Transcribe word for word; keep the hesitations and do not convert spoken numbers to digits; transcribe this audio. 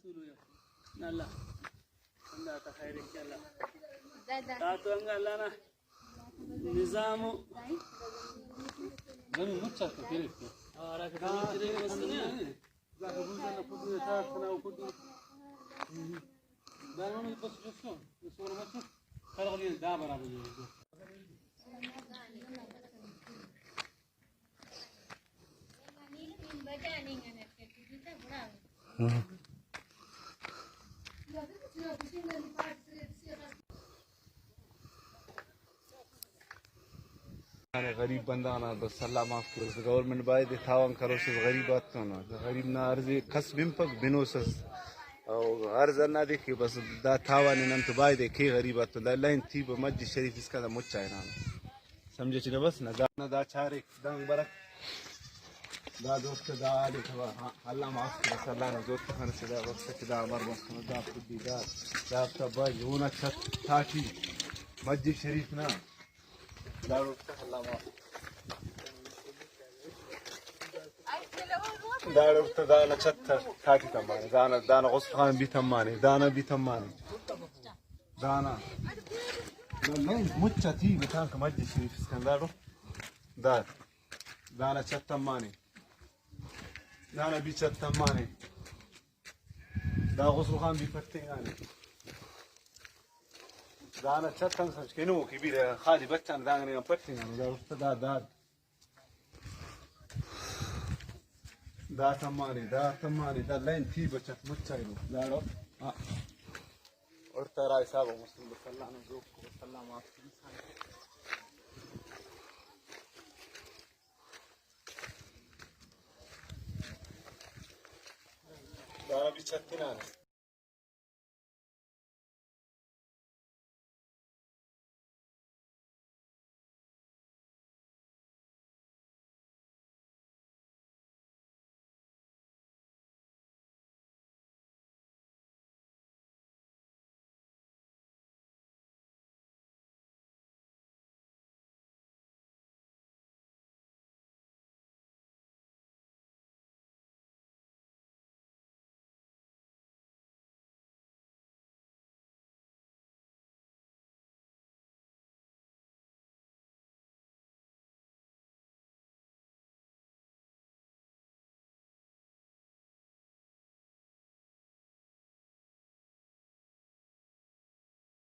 اللہ، اللہ تا خیر انشاءاللہ۔ دا تو انگا اللہ نا نظام ءُ۔ غریب بندغ نا بس اللہ معاف کے، بس گورنمنٹ بایدے تاوان کروسس غریب آتتون۔ غریب نا عرض ئے کس بنپک، بنوسس۔ او عرض ہندادے کہ بس دا تاوان ئے نن تو بایدے کے غریب آتتون۔ دا لائن تیبہ مسجد شریف اسکان دا مچا ہنانو۔ سمجھے چنہ بس نہ دا، نہ دا چارے۔ دانگ برک۔ دا دوست دا حال ءِ خبر، ہاں، اللہ معاف کرے، اللہ نا دوست خان سے دا وقت کہ دا امر بس دا خودی دا، دا تا بج اونا چھت تاٹی مسجد شریف نا۔ دا دوست اللہ معاف۔ دا دوست دا نا چھت تاٹی تمانے، دانا، دانا غسل خان بھی تمانے، دانا بھی تمانے۔ دانا۔ دا لائن مچا تی بتان کہ مسجد شریف اسکان داڑو۔ دا۔ دانا چھت تمانے۔ دانا بھی چھت تمانے۔ دا غسل خان بھی پٹنگانے۔ دانا چھت ہم سمجھ کہ نو کہ بیرہ خالی بچان دانگنے ہم پٹنگانے۔ دا استاد دا، دا۔ دا تمانے، دا تمانے، دا لائن تی بچت مچائے نو۔ داڑو۔ ہاں۔ اور ترا حساب مسلم صلی اللہ علیہ وسلم، صلی اللہ علیہ وسلم۔ دانا بھی چھت تنانے۔